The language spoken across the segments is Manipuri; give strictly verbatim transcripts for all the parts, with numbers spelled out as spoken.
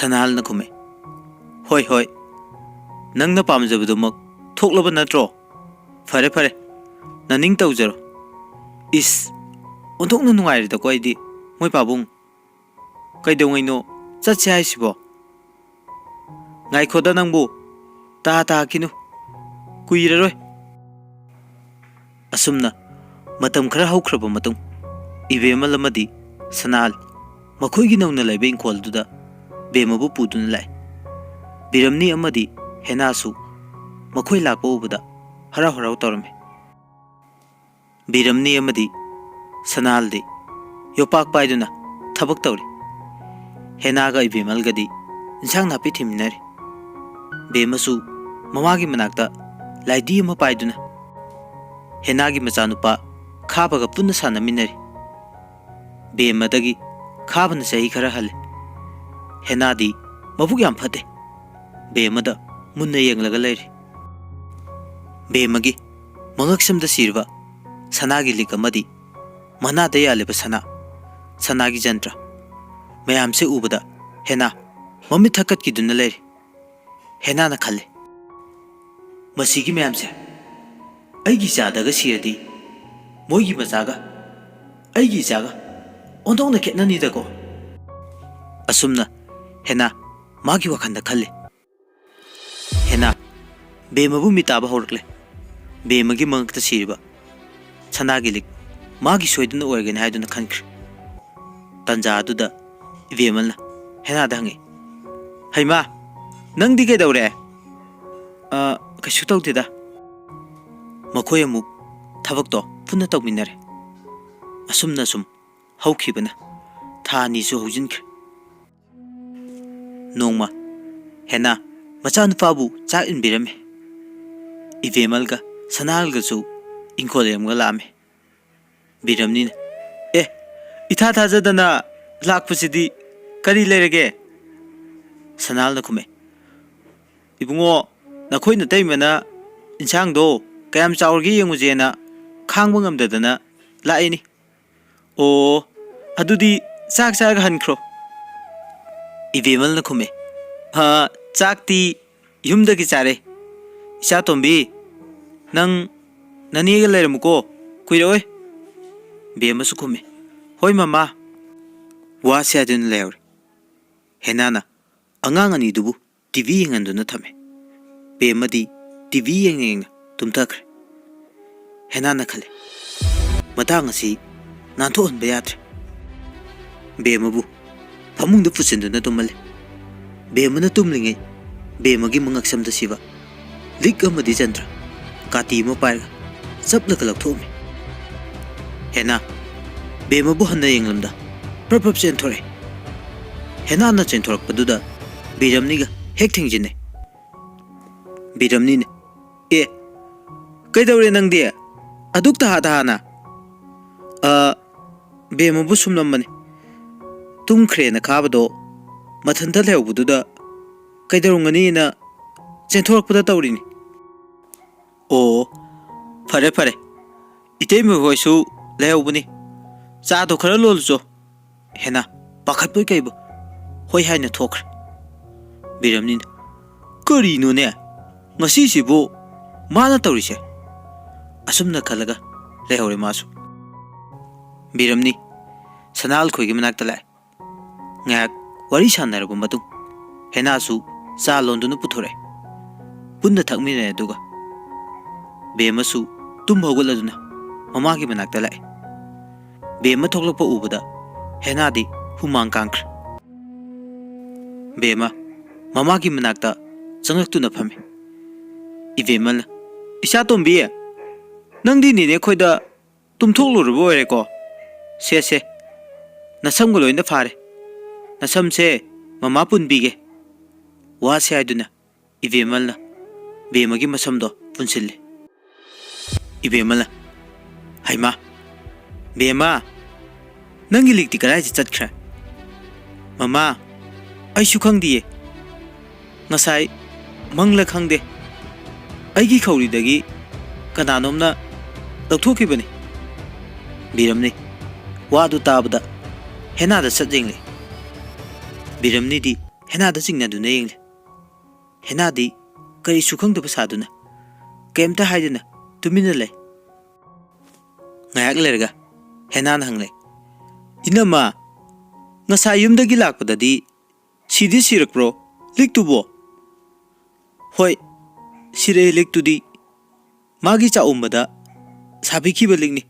ꯁꯅꯥꯍꯜꯅ ꯈꯨꯝꯃꯦ, "ꯍꯣꯏ, ꯍꯣꯏ, ꯅꯪꯅ ꯄꯥꯝꯖꯕꯗꯨꯃꯛ ꯊꯣꯛꯂꯕ ꯅꯠꯇ꯭ꯔꯣ? ꯐꯔꯦ, ꯐꯔꯦ, ꯅꯅꯤꯡ ꯇꯧꯖꯔꯣ꯫ ꯏꯁ, ꯑꯣꯟꯊꯣꯛꯅ ꯅꯨꯡꯉꯥꯏꯔꯦꯗꯀꯣ ꯑꯩꯗꯤ, ꯃꯣꯏ ꯄꯥꯕꯨꯡ꯫ ꯀꯩꯗꯧꯉꯩꯅꯣ ꯆꯠꯁꯦ ꯍꯥꯏꯁꯤꯕꯣ? ꯉꯥꯏꯈꯣꯗ ꯅꯪꯕꯨ, ꯇꯥ ꯇꯥꯈꯤꯅꯨ, ꯀꯨꯏꯔꯔꯣꯏ꯫" ꯑꯁꯨꯝꯅ ꯃꯇꯝ ꯈꯔ ꯍꯧꯈ꯭ꯔꯕ ꯃꯇꯨꯡ, ꯏꯕꯦꯝꯃꯜ ꯑꯃꯗꯤ ꯁꯅꯥꯍꯜ ꯃꯈꯣꯏꯒꯤ ꯅꯧꯅ ꯂꯩꯕ ꯏꯪꯈꯣꯜꯗꯨꯗ ꯕꯦꯝꯃꯕꯨ ꯄꯨꯗꯨꯅ ꯂꯥꯛꯏ꯫ ꯕꯤꯔꯝꯅꯤ ꯑꯃꯗꯤ ꯍꯦꯅꯥꯁꯨ ꯃꯈꯣꯏ ꯂꯥꯛꯄ ꯎꯕꯗ ꯍꯔꯥꯎ ꯍꯔꯥꯎ ꯇꯧꯔꯝꯃꯤ꯫ ꯕꯤꯔꯝꯅꯤ ꯑꯃꯗꯤ ꯁꯅꯥꯍꯜꯗꯤ ꯌꯣꯄꯥꯛ ꯄꯥꯏꯗꯨꯅ ꯊꯕꯛ ꯇꯧꯔꯤ꯫ ꯍꯦꯅꯥꯒ ꯏꯕꯦꯝꯃꯜꯒꯗꯤ ꯏꯟꯁꯥꯡ ꯅꯥꯄꯤ ꯊꯤꯃꯤꯟꯅꯔꯤ꯫ ꯕꯦꯝꯃꯁꯨ ꯃꯃꯥꯒꯤ ꯃꯅꯥꯛꯇ ꯂꯥꯏꯙꯤ ꯑꯃ ꯄꯥꯏꯗꯨꯅ ꯍꯦꯅꯥꯒꯤ ꯃꯆꯥꯅꯨꯄꯥ ꯈꯥꯕꯒ ꯄꯨꯟꯅ ꯁꯥꯟꯅꯃꯤꯟꯅꯔꯤ꯫ ꯕꯦꯝꯃꯗꯒꯤ ꯈꯥꯕꯅ ꯆꯍꯤ ꯈꯔ ꯍꯜꯂꯤ꯫ ꯍꯦꯅꯥꯗꯤ ꯃꯕꯨꯛ ꯌꯥꯝ ꯐꯠꯇꯦ꯫ ꯕꯦꯝꯃꯗ ꯃꯨꯟꯅ ꯌꯦꯡꯂꯒ ꯂꯩꯔꯤ꯫ ꯕꯦꯝꯃꯒꯤ ꯃꯉꯛꯁꯝꯗ ꯁꯤꯔꯕ ꯁꯅꯥꯒꯤ ꯂꯤꯛ ꯑꯃꯗꯤ ꯃꯅꯥꯗ ꯌꯥꯜꯂꯤꯕ ꯁꯅꯥ, ꯁꯅꯥꯒꯤ ꯖꯟꯇ꯭ꯔ ꯃꯌꯥꯝꯁꯦ ꯎꯕꯗ ꯍꯦꯅꯥ ꯃꯃꯤꯠ ꯊꯛꯀꯠꯈꯤꯗꯨꯅ ꯂꯩꯔꯤ꯫ ꯍꯦꯅꯥꯅ ꯈꯜꯂꯤ, "ꯃꯁꯤꯒꯤ ꯃꯌꯥꯝꯁꯦ ꯑꯩꯒꯤ ꯏꯆꯥꯗꯒ ꯁꯤꯔꯗꯤ, ꯃꯣꯏꯒꯤ ꯃꯆꯥꯒ ꯑꯩꯒꯤ ꯏꯆꯥꯒ ꯑꯣꯟꯊꯣꯛꯅ ꯈꯦꯠꯅꯅꯤꯗꯀꯣ?" ꯑꯁꯨꯝꯅ ꯍꯦꯅꯥ ꯃꯥꯒꯤ ꯋꯥꯈꯜꯗ ꯈꯜꯂꯤ꯫ ꯍꯦꯅꯥ ꯕꯦꯝꯃꯕꯨ ꯃꯤꯇꯥꯕ ꯍꯧꯔꯛꯂꯦ꯫ ꯕꯦꯝꯃꯒꯤ ꯃꯉꯛꯇ ꯁꯤꯔꯤꯕ ꯁꯅꯥꯒꯤ ꯂꯤꯛ ꯃꯥꯒꯤ ꯁꯣꯏꯗꯅ ꯑꯣꯏꯔꯒꯅꯤ ꯍꯥꯏꯗꯨꯅ ꯈꯟꯈ꯭ꯔꯦ꯫ ꯇꯟꯖꯥ ꯑꯗꯨꯗ ꯏꯕꯦꯝꯃꯜꯅ ꯍꯦꯅꯥꯗ ꯍꯪꯉꯤ, "ꯍꯩꯃꯥ, ꯅꯪꯗꯤ ꯀꯩꯗꯧꯔꯦ?" "ꯑ, ꯀꯩꯁꯨ ꯇꯧꯗꯦꯗ꯫" ꯃꯈꯣꯏ ꯑꯃꯨꯛ ꯊꯕꯛꯇꯣ ꯄꯨꯟꯅ ꯇꯧꯃꯤꯟꯅꯔꯦ꯫ ꯑꯁꯨꯝꯅ ꯁꯨꯝ ꯍꯧꯈꯤꯕꯅ ꯊꯥ ꯑꯅꯤꯁꯨ ꯍꯧꯖꯤꯟꯈ꯭ꯔꯦ꯫ ꯅꯣꯡꯃ ꯍꯦꯅꯥ ꯃꯆꯥꯅꯨꯄꯥꯕꯨ ꯆꯥꯛ ꯏꯟꯕꯤꯔꯝꯃꯤ꯫ ꯏꯕꯦꯝꯃꯜꯒ ꯁꯅꯥꯍꯜꯒꯁꯨ ꯏꯪꯈꯣꯜ ꯌꯦꯡꯕ ꯂꯥꯛꯑꯝꯃꯤ꯫ ꯕꯤꯔꯝꯅꯤꯅ, "ꯑꯦ, ꯏꯊꯥ ꯊꯥꯖꯗꯅ ꯂꯥꯛꯄꯁꯤꯗꯤ ꯀꯔꯤ ꯂꯩꯔꯒꯦ?" ꯁꯅꯥꯍꯜꯅ ꯈꯨꯝꯃꯦ, "ꯏꯕꯨꯡꯉꯣ, ꯅꯈꯣꯏ ꯅꯇꯩꯃꯅ ꯏꯟꯁꯥꯡꯗꯣ ꯀꯌꯥꯝ ꯆꯥꯎꯔꯒꯦ ꯌꯦꯡꯉꯨꯁꯦꯅ ꯈꯥꯡꯕ ꯉꯝꯗꯗꯅ ꯂꯥꯛꯏꯅꯤ꯫" "ꯑꯣ, ꯑꯗꯨꯗꯤ ꯆꯥꯛ ꯆꯥꯔꯒ ꯍꯟꯈ꯭ꯔꯣ꯫" ꯏꯕꯦꯝꯃꯜꯅ ꯈꯨꯝꯃꯦ, "ꯍꯥ, ꯆꯥꯛꯇꯤ ꯌꯨꯝꯗꯒꯤ ꯆꯥꯔꯦ꯫ ꯏꯆꯥ ꯇꯣꯝꯕꯤ, ꯅꯪ ꯅꯅꯦꯒ ꯂꯩꯔꯝꯃꯨꯀꯣ, ꯀꯨꯏꯔꯛꯑꯣꯏ꯫" ꯕꯦꯝꯃꯁꯨ ꯈꯨꯝꯃꯦ, "ꯍꯣꯏ ꯃꯃꯥ꯫" ꯋꯥꯁꯦ ꯍꯥꯏꯗꯨꯅ ꯂꯩꯍꯧꯔꯦ꯫ ꯍꯦꯅꯥꯅ ꯑꯉꯥꯡ ꯑꯅꯤꯗꯨꯕꯨ ꯇꯤ ꯚꯤ ꯌꯦꯡꯍꯟꯗꯨꯅ ꯊꯝꯃꯦ꯫ ꯕꯦꯝꯃꯗꯤ ꯇꯤ ꯚꯤ ꯌꯦꯡꯅ ꯌꯦꯡꯅ ꯇꯨꯝꯊꯈ꯭ꯔꯦ꯫ ꯍꯦꯅꯥꯅ ꯈꯜꯂꯦ, "ꯃꯇꯥꯡ ꯑꯁꯤ ꯅꯥꯟꯊꯣꯛꯍꯟꯕ ꯌꯥꯗ꯭ꯔꯦ꯫" ꯕꯦꯝꯃꯕꯨ ꯐꯃꯨꯡꯗ ꯄꯨꯁꯤꯟꯗꯨꯅ ꯇꯨꯝꯍꯜꯂꯦ꯫ ꯕꯦꯝꯃꯅ ꯇꯨꯝꯂꯤꯉꯩ ꯕꯦꯝꯃꯒꯤ ꯃꯉꯛꯁꯝꯗ ꯁꯤꯕ ꯂꯤꯛ ꯑꯃꯗꯤ ꯆꯟꯗ꯭ꯔ ꯀꯥꯇꯤ ꯑꯃ ꯄꯥꯏꯔꯒ ꯆꯞꯂꯒ ꯂꯧꯊꯣꯛꯑꯝꯃꯤ꯫ ꯍꯦꯅꯥ ꯕꯦꯝꯃꯕꯨ ꯍꯟꯅ ꯌꯦꯡꯂꯝꯗ ꯄ꯭ꯔꯞ ꯄ꯭ꯔꯞ ꯆꯦꯟꯊꯣꯔꯛꯑꯦ꯫ ꯍꯦꯅꯥꯅ ꯆꯦꯟꯊꯣꯔꯛꯄꯗꯨꯗ ꯕꯤꯔꯝꯅꯤꯒ ꯍꯦꯛ ꯊꯦꯡꯖꯤꯟꯅꯩ꯫ ꯕꯤꯔꯝꯅꯤꯅ, "ꯑꯦ, ꯀꯩꯗꯧꯔꯦ ꯅꯪꯗꯤ? ꯑꯗꯨꯛ ꯇꯍꯥ ꯇꯍꯥꯅ?" "ꯑ, ꯕꯦꯝꯃꯕꯨ ꯁꯨꯝꯂꯝꯕꯅꯤ꯫ ꯇꯨꯝꯈ꯭ꯔꯦꯅ ꯈꯥꯕꯗꯣ ꯃꯊꯟꯇ ꯂꯩꯍꯧꯕꯗꯨꯗ ꯀꯩꯗꯧꯔꯝꯒꯅꯤꯅ ꯆꯦꯟꯊꯣꯔꯛꯄꯗ ꯇꯧꯔꯤꯅꯤ꯫" "ꯑꯣ, ꯐꯔꯦ ꯐꯔꯦ, ꯏꯇꯩꯃ ꯍꯣꯏꯁꯨ ꯂꯩꯍꯧꯕꯅꯤ꯫ ꯆꯥꯗꯣ ꯈꯔ ꯂꯣꯜꯂꯨꯆꯣ꯫" ꯍꯦꯅꯥ ꯄꯥꯈꯠꯄꯣꯏ ꯀꯩꯕꯣꯏ ꯍꯣꯏ ꯍꯥꯏꯅ ꯊꯣꯛꯈ꯭ꯔꯦ꯫ ꯕꯤꯔꯝꯅꯤꯅ, "ꯀꯔꯤꯅꯣꯅꯦ, ꯉꯁꯤꯁꯤꯕꯨ ꯃꯥꯅ ꯇꯧꯔꯤꯁꯦ?" ꯑꯁꯨꯝꯅ ꯈꯜꯂꯒ ꯂꯩꯍꯧꯔꯦ ꯃꯥꯁꯨ꯫ ꯕꯤꯔꯝꯅꯤ ꯁꯅꯥꯍꯜ ꯈꯣꯏꯒꯤ ꯃꯅꯥꯛꯇ ꯂꯥꯛꯑꯦ꯫ ꯉꯥꯏꯍꯥꯛ ꯋꯥꯔꯤ ꯁꯥꯟꯅꯔꯕ ꯃꯇꯨꯡ ꯍꯦꯅꯥꯁꯨ ꯆꯥ ꯂꯣꯟꯗꯨꯅ ꯄꯨꯊꯣꯔꯛꯑꯦ꯫ ꯄꯨꯟꯅ ꯊꯛꯃꯤꯟꯅꯔꯦ꯫ ꯑꯗꯨꯒ ꯕꯦꯝꯃꯁꯨ ꯇꯨꯝ ꯍꯧꯒꯠꯂꯗꯨꯅ ꯃꯃꯥꯒꯤ ꯃꯅꯥꯛꯇ ꯂꯥꯛꯑꯦ꯫ ꯕꯦꯝꯃ ꯊꯣꯛꯂꯛꯄ ꯎꯕꯗ ꯍꯦꯅꯥꯗꯤ ꯍꯨꯃꯥꯡ ꯀꯥꯡꯈ꯭ꯔꯦ꯫ ꯕꯦꯝꯃ ꯃꯃꯥꯒꯤ ꯃꯅꯥꯛꯇ ꯆꯪꯂꯛꯇꯨꯅ ꯐꯝꯃꯤ꯫ ꯏꯕꯦꯝꯃꯅ, "ꯏꯆꯥ ꯇꯣꯝꯕꯤ, ꯅꯪꯗꯤ ꯅꯦꯅꯦ ꯈꯣꯏꯗ ꯇꯨꯝꯊꯣꯛꯂꯨꯔꯕ ꯑꯣꯏꯔꯦꯀꯣ? ꯁꯦ, ꯁꯦ, ꯅꯁꯝꯒ ꯂꯣꯏꯅ ꯐꯥꯔꯦ꯫ ꯅꯁꯝꯁꯦ ꯃꯃꯥ ꯄꯨꯟꯕꯤꯒꯦ꯫" ꯋꯥꯁꯦ ꯍꯥꯏꯗꯨꯅ ꯏꯕꯦꯝꯃꯜꯅ ꯕꯦꯝꯃꯒꯤ ꯃꯁꯝꯗꯣ ꯄꯨꯟꯁꯤꯜꯂꯤ꯫ ꯏꯕꯦꯝꯃꯜꯅ, "ꯍꯩꯃꯥ, ꯕꯦꯝꯃ, ꯅꯪꯒꯤ ꯂꯤꯛꯇꯤ ꯀꯗꯥꯏꯗ ꯆꯠꯈ꯭ꯔꯦ?" "ꯃꯃꯥ, ꯑꯩꯁꯨ ꯈꯪꯗꯤꯌꯦ꯫ ꯉꯁꯥꯏ ꯃꯪꯂ ꯈꯪꯗꯦ, ꯑꯩꯒꯤ ꯈꯧꯔꯤꯗꯒꯤ ꯀꯅꯥꯅꯣꯝꯅ ꯂꯧꯊꯣꯛꯈꯤꯕꯅꯤ꯫" ꯕꯤꯔꯝꯅꯤ ꯋꯥꯗꯨ ꯇꯥꯕꯗ ꯍꯦꯅꯥꯗ ꯁꯠ ꯌꯦꯡꯂꯤ꯫ ꯕꯤꯔꯝꯅꯤꯗꯤ ꯍꯦꯅꯥꯗ ꯆꯤꯡꯅꯗꯨꯅ ꯌꯦꯡꯂꯦ꯫ ꯍꯦꯅꯥꯗꯤ ꯀꯔꯤꯁꯨ ꯈꯪꯗꯕ ꯁꯥꯗꯨꯅ, ꯀꯩꯝꯇ ꯍꯥꯏꯗꯅ ꯇꯨꯃꯤꯟꯅ ꯂꯩ꯫ ꯉꯥꯏꯍꯥꯛ ꯂꯩꯔꯒ ꯍꯦꯅꯥꯅ ꯍꯪꯂꯦ, "ꯏꯅꯝꯃ, ꯉꯁꯥꯏ ꯌꯨꯝꯗꯒꯤ ꯂꯥꯛꯄꯗꯗꯤ ꯁꯤꯗꯤ ꯁꯤꯔꯛꯄ꯭ꯔꯣ ꯂꯤꯛꯇꯨꯕꯣ?" "ꯍꯣꯏ, ꯁꯤꯔꯛꯑꯦ ꯂꯤꯛꯇꯨꯗꯤ꯫ ꯃꯥꯒꯤ ꯆꯥꯛꯎꯝꯕꯗ ꯁꯥꯕꯤꯈꯤꯕ ꯂꯤꯛꯅꯤ꯫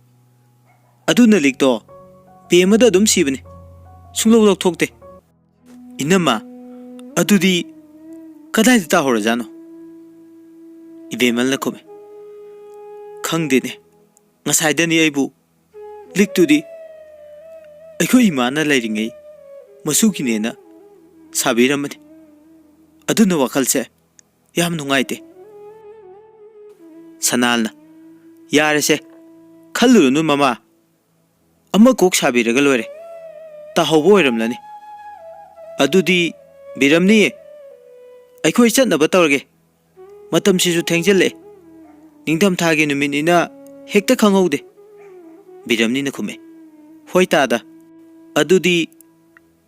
ꯑꯗꯨꯅ ꯂꯤꯛꯇꯣ ꯄꯦ ꯑꯃꯗ ꯑꯗꯨꯝ ꯁꯤꯕꯅꯤ꯫ ꯁꯨꯡꯂꯧ ꯂꯧꯊꯣꯛꯇꯦ꯫" "ꯏꯅꯝꯃ, ꯑꯗꯨꯗꯤ ꯀꯗꯥꯏꯗ ꯇꯥꯍꯧꯔꯖꯥꯠꯅꯣ?" ꯏꯕꯦꯝꯃꯜꯅ ꯈꯨꯝꯃꯤ, "ꯈꯪꯗꯦꯅꯦ꯫ ꯉꯁꯥꯏꯗꯅꯤ ꯑꯩꯕꯨ ꯂꯤꯛꯇꯨꯗꯤ ꯑꯩꯈꯣꯏ ꯏꯃꯥꯅ ꯂꯩꯔꯤꯉꯩ ꯃꯁꯨꯒꯤꯅꯦꯅ ꯁꯥꯕꯤꯔꯝꯕꯅꯤ꯫ ꯑꯗꯨꯅ ꯋꯥꯈꯜꯁꯦ ꯌꯥꯝ ꯅꯨꯡꯉꯥꯏꯇꯦ꯫" ꯁꯅꯥꯜꯅ, "ꯌꯥꯔꯦꯁꯦ, ꯈꯜꯂꯨꯔꯅꯨ ꯃꯃꯥ꯫ ꯑꯃ ꯀꯣꯛ ꯁꯥꯕꯤꯔꯒ ꯂꯣꯏꯔꯦ꯫ ꯇꯥꯍꯧꯕ ꯑꯣꯏꯔꯝꯂꯅꯤ꯫ ꯑꯗꯨꯗꯤ ꯕꯤꯔꯝꯅꯤꯌꯦ꯫ ꯑꯩꯈꯣꯏ ꯆꯠꯅꯕ ꯇꯧꯔꯒꯦ꯫ ꯃꯇꯝꯁꯤꯁꯨ ꯊꯦꯡꯖꯤꯜꯂꯛꯑꯦ꯫ ꯅꯤꯡꯊꯝꯊꯥꯒꯤ ꯅꯨꯃꯤꯠꯅꯤꯅ ꯍꯦꯛꯇ ꯈꯪꯍꯧꯗꯦ꯫" ꯕꯤꯔꯝꯅꯤꯅ ꯈꯨꯝꯃꯦ, "ꯍꯣꯏ ꯇꯥꯗ꯫ ꯑꯗꯨꯗꯤ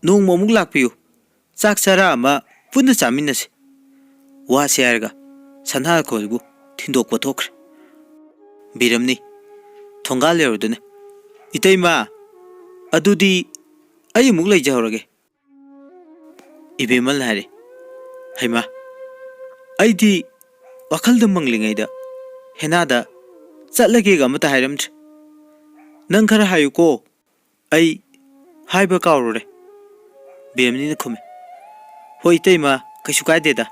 ꯅꯣꯡꯃ ꯑꯃꯨꯛ ꯂꯥꯛꯄꯤꯌꯨ꯫ ꯆꯥꯛ ꯆꯔꯥ ꯑꯃ ꯄꯨꯟꯅ ꯆꯥꯃꯤꯟꯅꯁꯤ꯫" ꯋꯥꯁꯦ ꯍꯥꯏꯔꯒ ꯁꯅꯥꯈꯣꯏꯕꯨ ꯊꯤꯟꯗꯣꯛꯄ ꯊꯣꯛꯈ꯭ꯔꯦ꯫ ꯕꯤꯔꯝꯅꯤ ꯊꯣꯡꯒꯥꯜ ꯌꯧꯔꯗꯨꯅ, "ꯏꯇꯩꯃ, ꯑꯗꯨꯗꯤ ꯑꯩ ꯑꯃꯨꯛ ꯂꯩꯖꯍꯧꯔꯒꯦ꯫" ꯏꯕꯦꯝꯃꯜꯅ ꯍꯥꯏꯔꯦ, "ꯍꯩꯃꯥ, ꯑꯩꯗꯤ ꯋꯥꯈꯜꯗ ꯃꯪꯂꯤꯉꯩꯗ ꯍꯦꯅꯥꯗ ꯆꯠꯂꯒꯦꯒ ꯑꯃꯠꯇ ꯍꯥꯏꯔꯝꯗ꯭ꯔꯦ꯫ ꯅꯪ ꯈꯔ ꯍꯥꯏꯌꯨꯀꯣ, ꯑꯩ ꯍꯥꯏꯕ ꯀꯥꯎꯔꯨꯔꯦ꯫" ꯕꯤꯔꯝꯅꯤꯅ ꯈꯨꯝꯃꯦ, "ꯍꯣꯏ ꯏꯇꯩꯃ, ꯀꯩꯁꯨ ꯀꯥꯏꯗꯦꯗ꯫"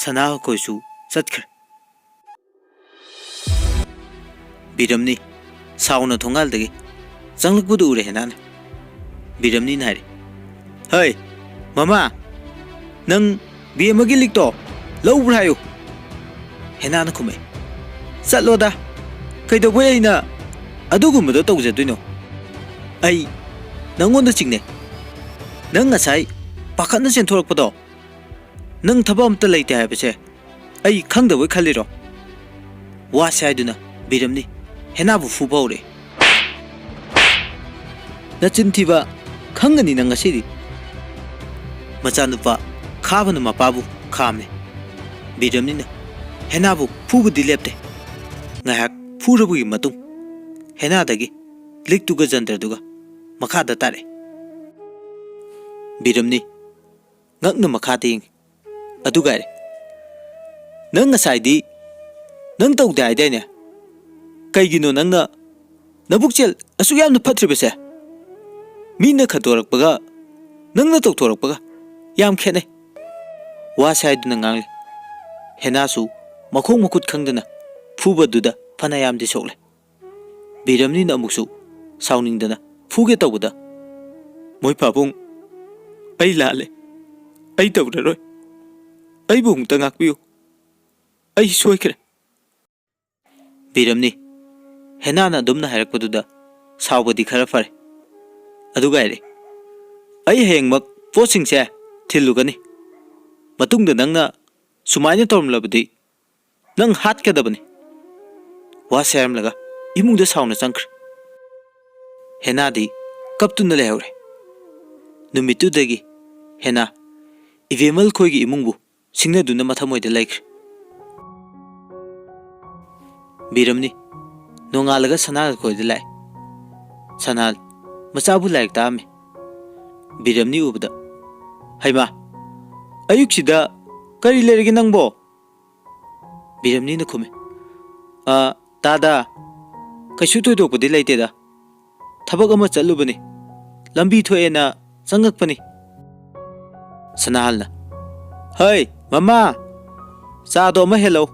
ꯁꯅꯥꯈꯣꯏꯁꯨ ꯆꯠꯈ꯭ꯔꯦ꯫ ꯕꯤꯔꯝꯅꯤ ꯁꯥꯎꯅ ꯊꯣꯡꯒꯥꯜꯗꯒꯤ ꯆꯪꯂꯛꯄꯗꯨ ꯎꯔꯦ ꯍꯦꯅꯥꯅ꯫ ꯕꯤꯔꯝꯅꯤꯅ ꯍꯥꯏꯔꯦ, "ꯍꯩ, ꯃꯃꯥ, ꯅꯪ ꯕꯦꯝꯃꯒꯤ ꯂꯤꯛꯇꯣ ꯂꯧꯕ꯭ꯔꯥ ꯍꯥꯏꯌꯨ꯫" ꯍꯦꯅꯥꯅ ꯈꯨꯝꯃꯛꯑꯦ, "ꯆꯠꯂꯣꯗ, ꯀꯩꯗꯧꯕꯩ ꯑꯩꯅ ꯑꯗꯨꯒꯨꯝꯕꯗꯣ ꯇꯧꯖꯗꯣꯏꯅꯣ? ꯑꯩ ꯅꯪꯉꯣꯟꯗ ꯆꯤꯡꯅꯩ꯫ ꯅꯪ ꯉꯁꯥꯏ ꯄꯥꯈꯠꯅ ꯆꯦꯟꯊꯣꯔꯛꯄꯗꯣ, ꯅꯪ ꯊꯕꯛ ꯑꯝꯇ ꯂꯩꯇꯦ ꯍꯥꯏꯕꯁꯦ ꯑꯩ ꯈꯪꯗꯕꯣꯏ ꯈꯜꯂꯤꯔꯣ?" ꯋꯥꯁꯦ ꯍꯥꯏꯗꯨꯅ ꯕꯤꯔꯝꯅꯤ ꯍꯦꯅꯥꯕꯨ ꯐꯨꯕ ꯍꯧꯔꯛꯑꯦ꯫ "ꯅꯆꯤꯟ ꯊꯤꯕ ꯈꯪꯒꯅꯤ ꯅꯪ ꯉꯁꯤꯗꯤ꯫ ꯃꯆꯥꯅꯨꯄꯥ ꯈꯥꯕꯅ ꯃꯄꯥꯕꯨ ꯈꯥꯝꯃꯤ꯫ ꯕꯤꯔꯝꯅꯤꯅ ꯍꯦꯅꯥꯕꯨ ꯐꯨꯕꯗꯤ ꯂꯦꯞꯇꯦ꯫ ꯉꯥꯏꯍꯥꯛ ꯐꯨꯔꯕꯒꯤ ꯃꯇꯨꯡ ꯍꯦꯅꯥꯗꯒꯤ ꯂꯤꯛꯇꯨꯒ ꯖꯟꯇ꯭ꯔꯗꯨꯒ ꯃꯈꯥꯗ ꯇꯥꯔꯛꯑꯦ꯫ ꯕꯤꯔꯝꯅꯤ ꯉꯛꯅ ꯃꯈꯥꯗ ꯌꯦꯡꯉꯤ꯫ ꯑꯗꯨꯒ ꯍꯥꯏꯔꯦ, "ꯅꯪ ꯉꯁꯥꯏꯗꯤ ꯅꯪ ꯇꯧꯗꯦ ꯍꯥꯏꯗꯥꯏꯅꯦ? ꯀꯩꯒꯤꯅꯣ ꯅꯪꯅ ꯅꯕꯨꯛꯆꯦꯜ ꯑꯁꯨꯛ ꯌꯥꯝꯅ ꯐꯠꯇ꯭ꯔꯤꯕꯁꯦ? ꯃꯤꯅ ꯈꯟꯗꯣꯔꯛꯄꯒ ꯅꯪꯅ ꯇꯧꯊꯣꯔꯛꯄꯒ ꯌꯥꯝ ꯈꯦꯠꯅꯩ꯫" ꯋꯥꯁꯦ ꯍꯥꯏꯗꯨꯅ ꯉꯥꯡꯂꯤ꯫ ꯍꯦꯅꯥꯁꯨ ꯃꯈꯣꯡ ꯃꯈꯨꯠ ꯈꯪꯗꯅ ꯐꯨꯕꯗꯨꯗ ꯐꯅꯌꯥꯝꯗꯤ ꯁꯣꯛꯂꯦ꯫ ꯕꯤꯔꯝꯅꯤꯅ ꯑꯃꯨꯛꯁꯨ ꯁꯥꯎꯅꯤꯡꯗꯅ ꯐꯨꯒꯦ ꯇꯧꯕꯗ, "ꯃꯣꯏ ꯄꯥꯕꯨꯡ, ꯑꯩ ꯂꯥꯜꯂꯦ꯫ ꯑꯩ ꯇꯧꯔꯔꯣꯏ꯫ ꯑꯩꯕꯨ ꯑꯃꯨꯛꯇ ꯉꯥꯛꯄꯤꯌꯨ꯫ ꯑꯩ ꯁꯣꯏꯈ꯭ꯔꯦ꯫" ꯕꯤꯔꯝꯅꯤ ꯍꯦꯅꯥꯅ ꯑꯗꯨꯝꯅ ꯍꯥꯏꯔꯛꯄꯗꯨꯗ ꯁꯥꯎꯕꯗꯤ ꯈꯔ ꯐꯔꯦ꯫ ꯑꯗꯨꯒ ꯍꯥꯏꯔꯦ, "ꯑꯩ ꯍꯌꯦꯡꯃꯛ ꯄꯣꯠꯁꯤꯡꯁꯦ ꯊꯤꯜꯂꯨꯒꯅꯤ꯫ ꯃꯇꯨꯡꯗ ꯅꯪꯅ ꯁꯨꯃꯥꯏꯅ ꯇꯧꯔꯝꯂꯕꯗꯤ ꯅꯪ ꯍꯥꯠꯀꯗꯕꯅꯤ꯫" ꯋꯥꯁꯦ ꯍꯥꯏꯔꯝꯂꯒ ꯏꯃꯨꯡꯗ ꯁꯥꯎꯅ ꯆꯪꯈ꯭ꯔꯦ꯫ ꯍꯦꯅꯥꯗꯤ ꯀꯞꯇꯨꯅ ꯂꯩꯍꯧꯔꯦ꯫ ꯅꯨꯃꯤꯠꯇꯨꯗꯒꯤ ꯍꯦꯅꯥ ꯏꯕꯦꯃꯜ ꯈꯣꯏꯒꯤ ꯏꯃꯨꯡꯕꯨ ꯁꯤꯡꯅꯗꯨꯅ ꯃꯊꯃꯣꯏꯗ ꯂꯩꯈ꯭ꯔꯦ꯫ ꯕꯤꯔꯝꯅꯤ ꯅꯣꯡꯉꯥꯜꯂꯒ ꯁꯅꯥꯍꯜ ꯈꯣꯏꯗ ꯂꯥꯛꯑꯦ꯫ ꯁꯅꯥꯍꯜ ꯃꯆꯥꯕꯨ ꯂꯥꯏꯔꯤꯛ ꯇꯥꯛꯑꯝꯃꯤ꯫ ꯕꯤꯔꯝꯅꯤ ꯎꯕꯗ, "ꯍꯩꯃꯥ, ꯑꯌꯨꯛꯁꯤꯗ ꯀꯔꯤ ꯂꯩꯔꯒꯦ ꯅꯪꯕꯣ?" ꯕꯤꯔꯝꯅꯤꯅ ꯈꯨꯝꯃꯤ, "ꯑ, ꯇꯥꯗ, ꯀꯩꯁꯨ ꯊꯣꯏꯗꯣꯛꯄꯗꯤ ꯂꯩꯇꯦꯗ꯫ ꯊꯕꯛ ꯑꯃ ꯆꯠꯂꯨꯕꯅꯤ꯫ ꯂꯝꯕꯤ ꯊꯣꯛꯑꯦꯅ ꯆꯪꯉꯛꯄꯅꯤ꯫" ꯁꯅꯥꯍꯜꯅ, "ꯍꯩ, ꯃꯃꯥ, ꯆꯥꯗꯣ ꯑꯃ ꯍꯦꯜꯂꯧ꯫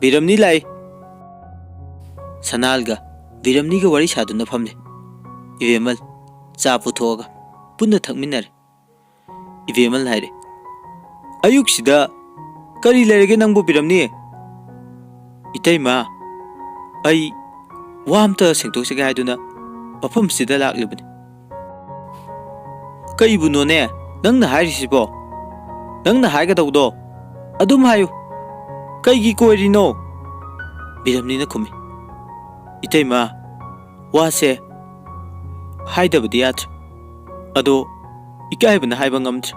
ꯕꯤꯔꯝꯅꯤ ꯂꯥꯛꯏ꯫" ꯁꯅꯥꯍꯜꯒ ꯕꯤꯔꯝꯅꯤꯒ ꯋꯥꯔꯤ ꯁꯥꯗꯨꯅ ꯐꯝꯂꯤ꯫ ꯏꯕꯦꯝꯃꯜ ꯆꯥ ꯄꯨꯊꯣꯛꯑꯒ ꯄꯨꯟꯅ ꯊꯛꯃꯤꯟꯅꯔꯦ꯫ ꯏꯕꯦꯝꯃꯜ ꯍꯥꯏꯔꯦ, "ꯑꯌꯨꯛꯁꯤꯗ ꯀꯔꯤ ꯂꯩꯔꯒꯦ ꯅꯪꯕꯨ, ꯕꯤꯔꯝꯅꯤ?" "ꯏꯇꯩꯃ, ꯑꯩ ꯋꯥ ꯑꯝꯇ ꯁꯦꯡꯗꯣꯛꯆꯒꯦ ꯍꯥꯏꯗꯨꯅ ꯃꯐꯝꯁꯤꯗ ꯂꯥꯛꯂꯤꯕꯅꯤ꯫" "ꯀꯩꯕꯨꯅꯣꯅꯦ ꯅꯪꯅ ꯍꯥꯏꯔꯤꯁꯤꯕꯣ? ꯅꯪꯅ ꯍꯥꯏꯒꯗꯧꯗꯣ ꯑꯗꯨꯝ ꯍꯥꯏꯌꯨ꯫ ꯀꯩꯒꯤ ꯀꯣꯏꯔꯤꯅꯣ?" ꯕꯤꯔꯝꯅꯤꯅ ꯈꯨꯝꯃꯤ, "ꯏꯇꯩꯃ, ꯋꯥꯁꯦ ꯍꯥꯏꯗꯕꯗꯤ ꯌꯥꯗ꯭ꯔꯦ꯫ ꯑꯗꯣ ꯏꯀꯥꯏꯕꯅ ꯍꯥꯏꯕ ꯉꯝꯗ꯭ꯔꯦ꯫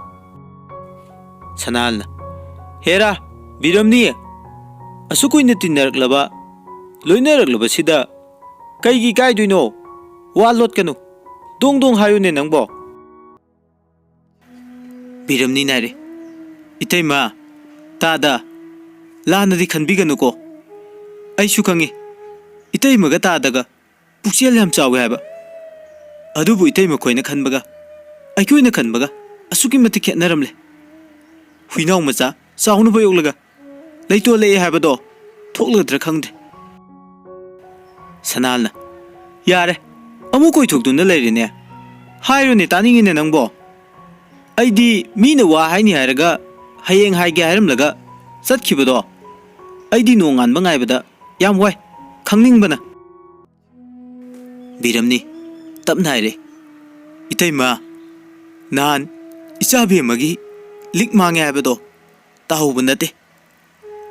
ꯁꯅꯥꯜꯅ, "ꯍꯦꯔꯥ, ꯕꯤꯔꯝꯅꯤ, ꯑꯁꯨꯛ ꯀꯨꯏꯅ ꯇꯤꯟꯅꯔꯛꯂꯕ, ꯂꯣꯏꯅꯔꯛꯂꯕꯁꯤꯗ ꯀꯩꯒꯤ ꯏꯀꯥꯏꯗꯣꯏꯅꯣ? ꯋꯥ ꯂꯣꯠꯀꯅꯨ, ꯗꯣꯡ ꯗꯣꯡ ꯍꯥꯏꯌꯨꯅꯦ ꯅꯪꯕꯣ꯫" ꯕꯤꯔꯝꯅꯤꯅ ꯍꯥꯏꯔꯦ, "ꯏꯇꯩꯃ, ꯇꯥꯗ, ꯂꯥꯟꯅꯗꯤ ꯈꯟꯕꯤꯒꯅꯨꯀꯣ꯫ ꯑꯩꯁꯨ ꯈꯪꯉꯤ, ꯏꯇꯩꯃꯒ ꯇꯥꯗꯒ ꯄꯨꯛꯆꯦꯜ ꯌꯥꯝ ꯆꯥꯎꯏ ꯍꯥꯏꯕ꯫ ꯑꯗꯨꯕꯨ ꯏꯇꯩꯃ ꯈꯣꯏꯅ ꯈꯟꯕꯒ ꯑꯩꯈꯣꯏꯅ ꯈꯟꯕꯒ ꯑꯁꯨꯛꯀꯤ ꯃꯇꯤꯛ ꯈꯦꯠꯅꯔꯝꯂꯦ꯫ ꯍꯨꯏꯅꯥꯎ ꯃꯆꯥ ꯆꯥꯎꯅꯕ ꯌꯣꯛꯂꯒ ꯂꯩꯇꯣꯜꯂꯛꯑꯦ ꯍꯥꯏꯕꯗꯣ ꯊꯣꯛꯂꯗ꯭ꯔꯥ ꯈꯪꯗꯦ꯫" ꯁꯅꯥꯜꯅ, "ꯌꯥꯔꯦ, ꯑꯃꯨꯛ ꯀꯣꯏꯊꯣꯛꯇꯨꯅ ꯂꯩꯔꯦꯅꯦ꯫ ꯍꯥꯏꯔꯨꯅꯦ, ꯇꯥꯅꯤꯡꯉꯤꯅꯦ ꯅꯪꯕꯣ꯫ ꯑꯩꯗꯤ ꯃꯤꯅ ꯋꯥ ꯍꯥꯏꯅꯤ ꯍꯥꯏꯔꯒ ꯍꯌꯦꯡ ꯍꯥꯏꯒꯦ ꯍꯥꯏꯔꯝꯂꯒ ꯆꯠꯈꯤꯕꯗꯣ ꯑꯩꯗꯤ ꯅꯣꯡꯉꯥꯟꯕ ꯉꯥꯏꯕꯗ ꯌꯥꯝ ꯋꯥꯏ, ꯈꯪꯅꯤꯡꯕꯅ꯫" ꯕꯤꯔꯝꯅꯤ ꯇꯞꯅ ꯍꯥꯏꯔꯦ, "ꯏꯇꯩꯃ, ꯅꯍꯥꯟ ꯏꯆꯥ ꯕꯦꯝꯃꯒꯤ ꯂꯤꯛ ꯃꯥꯡꯉꯦ ꯍꯥꯏꯕꯗꯣ ꯇꯥꯍꯧꯕ ꯅꯠꯇꯦ꯫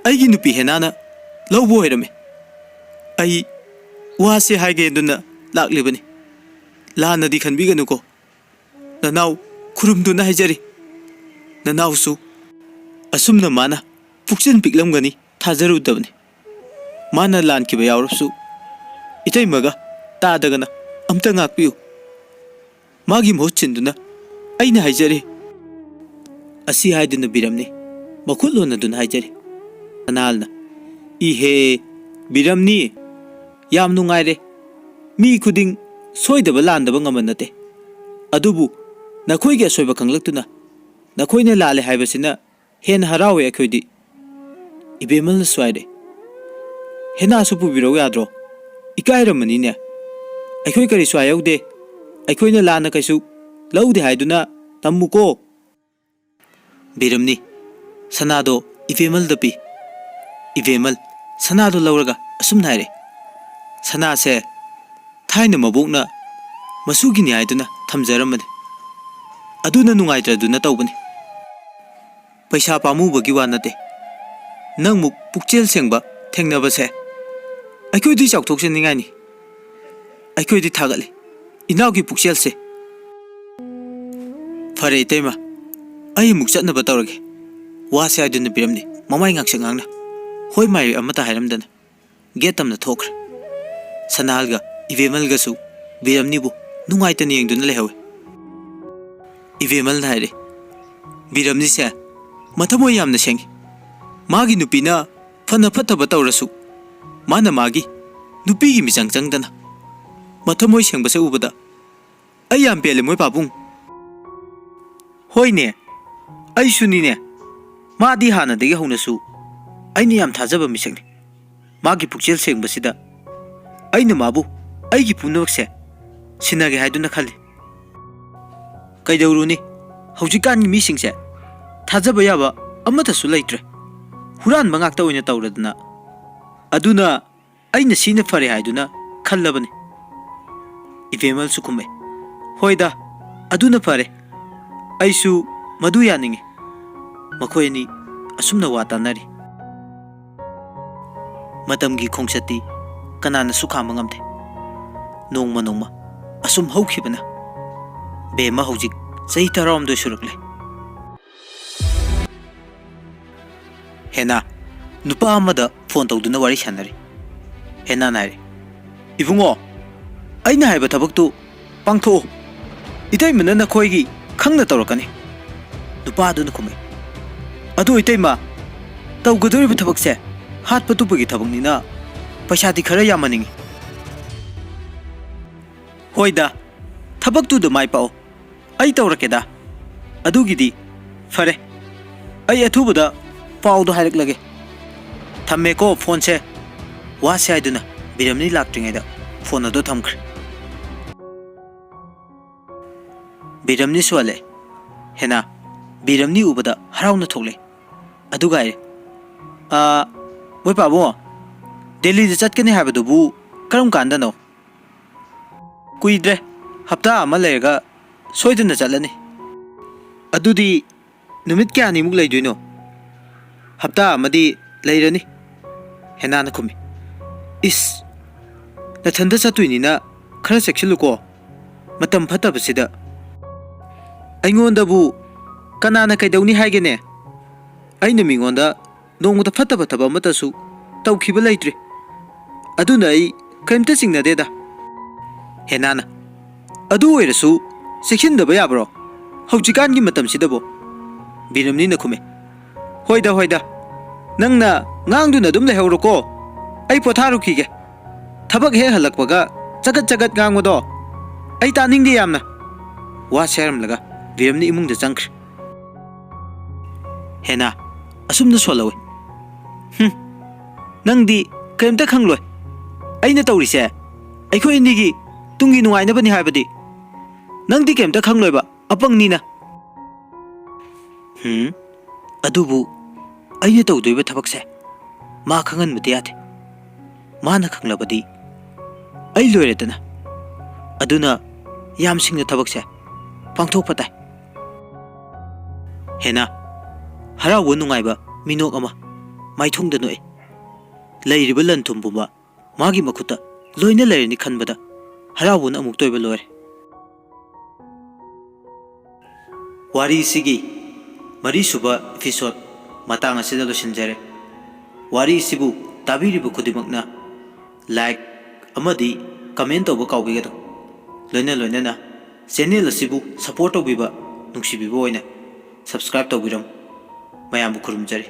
ꯑꯩꯒꯤ ꯅꯨꯄꯤ ꯍꯦꯅꯥꯅ ꯂꯧꯕ ꯑꯣꯏꯔꯝꯃꯦ꯫ ꯑꯩ ꯋꯥꯁꯦ ꯍꯥꯏꯒꯦꯗꯨꯅ ꯂꯥꯛꯂꯤꯕꯅꯤ꯫ ꯂꯥꯟꯅꯗꯤ ꯈꯟꯕꯤꯒꯅꯨꯀꯣ꯫ ꯅꯅꯥꯎ ꯈꯨꯔꯨꯝꯗꯨꯅ ꯍꯥꯏꯖꯔꯤ꯫ ꯅꯅꯥꯎꯁꯨ ꯑꯁꯨꯝꯅ ꯃꯥꯅ ꯄꯨꯛꯆꯦꯜ ꯄꯤꯛꯂꯝꯒꯅꯤ ꯊꯥꯖꯔꯨꯗꯕꯅꯤ꯫ ꯃꯥꯅ ꯂꯥꯟꯈꯤꯕ ꯌꯥꯎꯔꯕꯁꯨ ꯏꯇꯩꯃꯒ ꯇꯥꯗꯒꯅ ꯑꯝꯇ ꯉꯥꯛꯄꯤꯌꯨ꯫ ꯃꯥꯒꯤ ꯃꯍꯨꯠ ꯁꯤꯟꯗꯨꯅ ꯑꯩꯅ ꯍꯥꯏꯖꯔꯤ꯫" ꯑꯁꯤ ꯍꯥꯏꯗꯨꯅ ꯕꯤꯔꯝꯅꯤ ꯃꯈꯨꯠ ꯂꯣꯟꯅꯗꯨꯅ ꯍꯥꯏꯖꯔꯤ꯫ ꯁꯅꯥꯜꯅ, "ꯏꯍꯦ, ꯕꯤꯔꯝꯅꯤ, ꯌꯥꯝ ꯅꯨꯡꯉꯥꯏꯔꯦ꯫ ꯃꯤ ꯈꯨꯗꯤꯡ ꯁꯣꯏꯗꯕ ꯂꯥꯟꯗꯕ ꯉꯝꯕ ꯅꯠꯇꯦ꯫ ꯑꯗꯨꯕꯨ ꯅꯈꯣꯏꯒꯤ ꯑꯁꯣꯏꯕ ꯈꯪꯂꯛꯇꯨꯅ ꯅꯈꯣꯏꯅ ꯂꯥꯜꯂꯦ ꯍꯥꯏꯕꯁꯤꯅ ꯍꯦꯟꯅ ꯍꯔꯥꯎꯋꯦ ꯑꯩꯈꯣꯏꯗꯤ꯫" ꯏꯕꯦꯝꯃꯜꯅꯁꯨ ꯍꯥꯏꯔꯦ, "ꯍꯦꯅꯥꯁꯨ ꯄꯨꯕꯤꯔꯧ ꯌꯥꯗ꯭ꯔꯣ? ꯏꯀꯥꯏꯔꯝꯃꯅꯤꯅꯦ꯫ ꯑꯩꯈꯣꯏ ꯀꯔꯤꯁꯨ ꯍꯥꯏꯍꯧꯗꯦ꯫ ꯑꯩꯈꯣꯏꯅ ꯂꯥꯟꯅ ꯀꯩꯁꯨ ꯂꯧꯗꯦ ꯍꯥꯏꯗꯨꯅ ꯇꯝꯃꯨꯀꯣ꯫" ꯕꯤꯔꯝꯅꯤ ꯁꯅꯥꯗꯣ ꯏꯕꯦꯝꯃꯜꯗ ꯄꯤ꯫ ꯏꯕꯦꯝꯃꯜ ꯁꯅꯥꯗꯣ ꯂꯧꯔꯒ ꯑꯁꯨꯝꯅ ꯍꯥꯏꯔꯦ, "ꯁꯅꯥꯁꯦ ꯊꯥꯏꯅ ꯃꯕꯣꯛꯅ ꯃꯁꯨꯒꯤꯅꯤ ꯍꯥꯏꯗꯨꯅ ꯊꯝꯖꯔꯝꯕꯅꯤ꯫ ꯑꯗꯨꯅ ꯅꯨꯡꯉꯥꯏꯇ꯭ꯔꯗꯨꯅ ꯇꯧꯕꯅꯤ꯫ ꯄꯩꯁꯥ ꯄꯥꯝꯃꯨꯕꯒꯤ ꯋꯥ ꯅꯠꯇꯦ꯫ ꯅꯪꯃꯨꯛ ꯄꯨꯛꯆꯦꯜ ꯁꯦꯡꯕ ꯊꯦꯡꯅꯕꯁꯦ ꯑꯩꯈꯣꯏꯗꯤ ꯆꯥꯎꯊꯣꯛꯆꯅꯤꯡꯉꯥꯏꯅꯤ꯫ ꯑꯩꯈꯣꯏꯗꯤ ꯊꯥꯒꯠꯂꯤ ꯏꯅꯥꯎꯒꯤ ꯄꯨꯛꯆꯦꯜꯁꯦ꯫" "ꯐꯔꯦ ꯏꯇꯩꯃ, ꯑꯩ ꯑꯃꯨꯛ ꯆꯠꯅꯕ ꯇꯧꯔꯒꯦ꯫ ꯋꯥꯁꯦ ꯍꯥꯏꯗꯨꯅ ꯕꯤꯔꯝꯅꯤ ꯃꯃꯥꯏ ꯉꯥꯡꯁꯛ ꯉꯥꯡꯅ ꯍꯣꯏ ꯃꯥꯏ ꯑꯃꯠꯇ ꯍꯥꯏꯔꯝꯗꯅ ꯒꯦꯠ ꯇꯝꯅ ꯊꯣꯛꯈ꯭ꯔꯦ꯫ ꯁꯅꯥꯍꯜꯒ ꯏꯕꯦꯝꯃꯜꯒꯁꯨ ꯕꯤꯔꯝꯅꯤꯕꯨ ꯅꯨꯡꯉꯥꯏꯇꯅ ꯌꯦꯡꯗꯨꯅ ꯂꯩꯍꯧꯋꯤ꯫ ꯏꯕꯦꯝꯃꯜꯅ ꯍꯥꯏꯔꯦ, "ꯕꯤꯔꯝꯅꯤꯁꯦ ꯃꯊꯃꯣꯏ ꯌꯥꯝꯅ ꯁꯦꯡꯉꯤ꯫ ꯃꯥꯒꯤ ꯅꯨꯄꯤꯅ ꯐꯅ ꯐꯠꯇꯕ ꯇꯧꯔꯁꯨ ꯃꯥꯅ ꯃꯥꯒꯤ ꯅꯨꯄꯤꯒꯤ ꯃꯤꯆꯪ ꯆꯪꯗꯅ ꯃꯊꯃꯣꯏ ꯁꯦꯡꯕꯁꯦ ꯎꯕꯗ ꯑꯩ ꯌꯥꯝ ꯄꯦꯜꯂꯦ ꯃꯣꯏ ꯄꯥꯕꯨꯡ꯫" "ꯍꯣꯏꯅꯦ, ꯑꯩꯁꯨꯅꯤꯅꯦ꯫ ꯃꯥꯗꯤ ꯍꯥꯟꯅꯗꯒꯤ ꯍꯧꯅꯁꯨ ꯑꯩꯅ ꯌꯥꯝ ꯊꯥꯖꯕ ꯃꯤꯁꯛꯅꯤ꯫ ꯃꯥꯒꯤ ꯄꯨꯛꯆꯦꯜ ꯁꯦꯡꯕꯁꯤꯗ ꯑꯩꯅ ꯃꯥꯕꯨ ꯑꯩꯒꯤ ꯄꯨꯝꯅꯃꯛꯁꯦ ꯁꯤꯟꯅꯒꯦ ꯍꯥꯏꯗꯨꯅ ꯈꯜꯂꯤ꯫" "ꯀꯩꯗꯧꯔꯨꯅꯤ, ꯍꯧꯖꯤꯛꯀꯥꯟꯒꯤ ꯃꯤꯁꯤꯡꯁꯦ ꯊꯥꯖꯕ ꯌꯥꯕ ꯑꯃꯠꯇꯁꯨ ꯂꯩꯇ꯭ꯔꯦ꯫ ꯍꯨꯔꯥꯟꯕ ꯉꯥꯛꯇ ꯑꯣꯏꯅ ꯇꯧꯔꯗꯅ꯫ ꯑꯗꯨꯅ ꯑꯩꯅ ꯁꯤꯅ ꯐꯔꯦ ꯍꯥꯏꯗꯨꯅ ꯈꯜꯂꯕꯅꯤ꯫" ꯏꯕꯦꯝꯃꯜꯁꯨ ꯈꯨꯝꯃꯦ, "ꯍꯣꯏꯗ, ꯑꯗꯨꯅ ꯐꯔꯦ꯫ ꯑꯩꯁꯨ ꯃꯗꯨ ꯌꯥꯅꯤꯡꯉꯤ꯫" ꯃꯈꯣꯏ ꯑꯅꯤ ꯑꯁꯨꯝꯅ ꯋꯥ ꯇꯥꯅꯔꯤ꯫ ꯃꯇꯝꯒꯤ ꯈꯣꯡꯆꯠꯇꯤ ꯀꯅꯥꯅꯁꯨ ꯈꯥꯝꯕ ꯉꯝꯗꯦ꯫ ꯅꯣꯡꯃ ꯅꯣꯡꯃ ꯑꯁꯨꯝ ꯍꯧꯈꯤꯕꯅ ꯕꯦꯝꯃ ꯍꯧꯖꯤꯛ ꯆꯍꯤ ꯇꯔꯥꯍꯨꯝꯗꯣꯏ ꯁꯨꯔꯛꯂꯦ꯫ ꯍꯦꯅꯥ ꯅꯨꯄꯥ ꯑꯃꯗ ꯐꯣꯟ ꯇꯧꯗꯨꯅ ꯋꯥꯔꯤ ꯁꯥꯟꯅꯔꯤ꯫ ꯍꯦꯅꯥꯅ ꯍꯥꯏꯔꯤ, "ꯏꯕꯨꯡꯉꯣ, ꯑꯩꯅ ꯍꯥꯏꯕ ꯊꯕꯛꯇꯨ ꯄꯥꯡꯊꯣꯛꯎ꯫ ꯏꯇꯩꯃꯅ ꯅꯈꯣꯏꯒꯤ ꯈꯪꯅ ꯇꯧꯔꯛꯀꯅꯤ꯫" ꯅꯨꯄꯥꯗꯨꯅ ꯈꯨꯝꯃꯤ, "ꯑꯗꯨ ꯏꯇꯩꯃ, ꯇꯧꯒꯗꯧꯔꯤꯕ ꯊꯕꯛꯁꯦ ꯍꯥꯠꯄ ꯇꯨꯞꯄꯒꯤ ꯊꯕꯛꯅꯤꯅ ꯄꯩꯁꯥꯗꯤ ꯈꯔ ꯌꯥꯝꯍꯟꯅꯤꯡꯉꯤ꯫" "ꯍꯣꯏꯗ, ꯊꯕꯛꯇꯨꯗ ꯃꯥꯏ ꯄꯥꯛꯑꯣ꯫ ꯑꯩ ꯇꯧꯔꯛꯀꯦꯗ꯫ ꯑꯗꯨꯒꯤꯗꯤ ꯐꯔꯦ꯫ ꯑꯩ ꯑꯊꯨꯕꯗ ꯄꯥꯎꯗꯣ ꯍꯥꯏꯔꯛꯂꯒꯦ꯫ ꯊꯝꯃꯦꯀꯣ ꯐꯣꯟꯁꯦ꯫" ꯋꯥꯁꯦ ꯍꯥꯏꯗꯨꯅ ꯕꯤꯔꯝꯅꯤ ꯂꯥꯛꯇ꯭ꯔꯤꯉꯩꯗ ꯐꯣꯟ ꯑꯗꯨ ꯊꯝꯈ꯭ꯔꯦ꯫ ꯕꯤꯔꯝꯅꯤꯁꯨ ꯍꯜꯂꯛꯑꯦ꯫ ꯍꯦꯅꯥ ꯕꯤꯔꯝꯅꯤ ꯎꯕꯗ ꯍꯔꯥꯎꯅ ꯊꯣꯛꯂꯛꯑꯦ꯫ ꯑꯗꯨꯒ ꯍꯥꯏꯔꯦ, "ꯑꯥ, ꯃꯣꯏ ꯄꯥꯕꯨꯡ, ꯗꯦꯜꯂꯤꯗ ꯆꯠꯀꯅꯤ ꯍꯥꯏꯕꯗꯨꯕꯨ ꯀꯔꯝ ꯀꯥꯟꯗꯅꯣ?" "ꯀꯨꯏꯗ꯭ꯔꯦ, ꯍꯞꯇꯥ ꯑꯃ ꯂꯩꯔꯒ ꯁꯣꯏꯗꯅ ꯆꯠꯂꯅꯤ꯫" "ꯑꯗꯨꯗꯤ ꯅꯨꯃꯤꯠ ꯀꯌꯥꯅꯤꯃꯨꯛ ꯂꯩꯗꯣꯏꯅꯣ?" "ꯍꯞꯇꯥ ꯑꯃꯗꯤ ꯂꯩꯔꯅꯤ꯫" ꯍꯦꯅꯥꯅ ꯈꯨꯝꯃꯤ꯫ "ꯏꯁ, ꯅꯊꯟꯗ ꯆꯠꯇꯣꯏꯅꯤꯅ ꯈꯔ ꯆꯦꯛꯁꯤꯜꯂꯨꯀꯣ, ꯃꯇꯝ ꯐꯠꯇꯕꯁꯤꯗ꯫ ꯑꯩꯉꯣꯟꯗꯕꯨ ꯀꯅꯥꯅ ꯀꯩꯗꯧꯅꯤ ꯍꯥꯏꯒꯦꯅꯦ? ꯑꯩꯅ ꯃꯤꯉꯣꯟꯗ ꯅꯣꯡꯃꯇ ꯐꯠꯇꯕ ꯊꯕꯛ ꯑꯃꯠꯇꯁꯨ ꯇꯧꯈꯤꯕ ꯂꯩꯇ꯭ꯔꯤ꯫ ꯑꯗꯨꯅ ꯑꯩ ꯀꯔꯤꯝꯇ ꯆꯤꯡꯅꯗꯦꯗ꯫ ꯍꯦꯅꯥꯅ, "ꯑꯗꯨ ꯑꯣꯏꯔꯁꯨ ꯆꯦꯛꯁꯤꯟꯗꯕ ꯌꯥꯕ꯭ꯔꯣ ꯍꯧꯖꯤꯛꯀꯥꯟꯒꯤ ꯃꯇꯝꯁꯤꯗꯕꯣ?" ꯕꯤꯔꯝꯅꯤꯅ ꯈꯨꯝꯃꯦ, "ꯍꯣꯏꯗ, ꯍꯣꯏꯗ, ꯅꯪꯅ ꯉꯥꯡꯗꯨꯅ ꯑꯗꯨꯝ ꯂꯩꯍꯧꯔꯣꯀꯣ, ꯑꯩ ꯄꯣꯊꯥꯔꯨꯈꯤꯒꯦ꯫ ꯊꯕꯛ ꯍꯦꯛ ꯍꯜꯂꯛꯄꯒ ꯆꯒꯠ ꯆꯒꯠ ꯉꯥꯡꯕꯗꯣ ꯑꯩ ꯇꯥꯅꯤꯡꯗꯦ ꯌꯥꯝꯅ꯫" ꯋꯥ ꯁꯦꯔꯝꯂꯒ ꯕꯤꯔꯝꯅꯤ ꯏꯃꯨꯡꯗ ꯆꯪꯈ꯭ꯔꯦ꯫ ꯍꯦꯅꯥ ꯑꯁꯨꯝꯅ ꯁꯣꯜꯍꯧꯏ, "ꯍꯨꯝ, ꯅꯪꯗꯤ ꯀꯔꯤꯝꯇ ꯈꯪꯂꯣꯏ꯫ ꯑꯩꯅ ꯇꯧꯔꯤꯁꯦ ꯑꯩꯈꯣꯏ ꯑꯅꯤꯒꯤ ꯇꯨꯡꯒꯤ ꯅꯨꯡꯉꯥꯏꯅꯕꯅꯤ ꯍꯥꯏꯕꯗꯤ꯫ ꯅꯪꯗꯤ ꯀꯔꯤꯝꯇ ꯈꯪꯂꯣꯏꯕ, ꯑꯄꯪꯅꯤꯅ꯫" "ꯍꯨꯝ, ꯑꯗꯨꯕꯨ ꯑꯩꯅ ꯇꯧꯗꯣꯏꯕ ꯊꯕꯛꯁꯦ ꯃꯥ ꯈꯪꯍꯟꯕꯗꯤ ꯌꯥꯗꯦ꯫ ꯃꯥꯅ ꯈꯪꯂꯕꯗꯤ ꯑꯩ ꯂꯣꯏꯔꯦꯗꯅ꯫ ꯑꯗꯨꯅ ꯌꯥꯝ ꯁꯤꯡꯅ ꯊꯕꯛꯁꯦ ꯄꯥꯡꯊꯣꯛꯄ ꯇꯥꯏ꯫" ꯍꯦꯅꯥ ꯍꯔꯥꯎꯕ ꯅꯨꯡꯉꯥꯏꯕ ꯃꯤꯅꯣꯛ ꯑꯃ ꯃꯥꯏꯊꯣꯡꯗ ꯅꯣꯛꯏ꯫ ꯂꯩꯔꯤꯕ ꯂꯟ ꯊꯨꯝ ꯄꯨꯝꯕ ꯃꯥꯒꯤ ꯃꯈꯨꯠꯇ ꯂꯣꯏꯅ ꯂꯩꯔꯅꯤ ꯈꯟꯕꯗ ꯍꯔꯥꯎꯕꯅ ꯑꯃꯨꯛꯇ ꯑꯣꯏꯕ ꯂꯣꯏꯔꯦ꯫ ꯋꯥꯔꯤꯁꯤꯒꯤ ꯃꯔꯤꯁꯨꯕ episode ꯃꯇꯥꯡ ꯑꯁꯤꯗ ꯂꯣꯏꯁꯤꯟꯖꯔꯦ꯫ ꯋꯥꯔꯤꯁꯤꯕꯨ ꯇꯥꯕꯤꯔꯤꯕ ꯈꯨꯗꯤꯡꯃꯛꯅ like ꯑꯃꯗꯤ comment ꯇꯧꯕ ꯀꯥꯎꯕꯤꯒꯅꯨ꯫ ꯂꯣꯏꯅ ꯂꯣꯏꯅꯅ channel ꯑꯁꯤꯕꯨ support ꯇꯧꯕꯤꯕ, ꯅꯨꯡꯁꯤꯕꯤꯕ ꯑꯣꯏꯅ subscribe ꯇꯧꯕꯤꯔꯝꯃꯨ꯫ ꯃꯌꯥꯝꯕꯨ ꯈꯨꯔꯨꯝꯖꯔꯤ꯫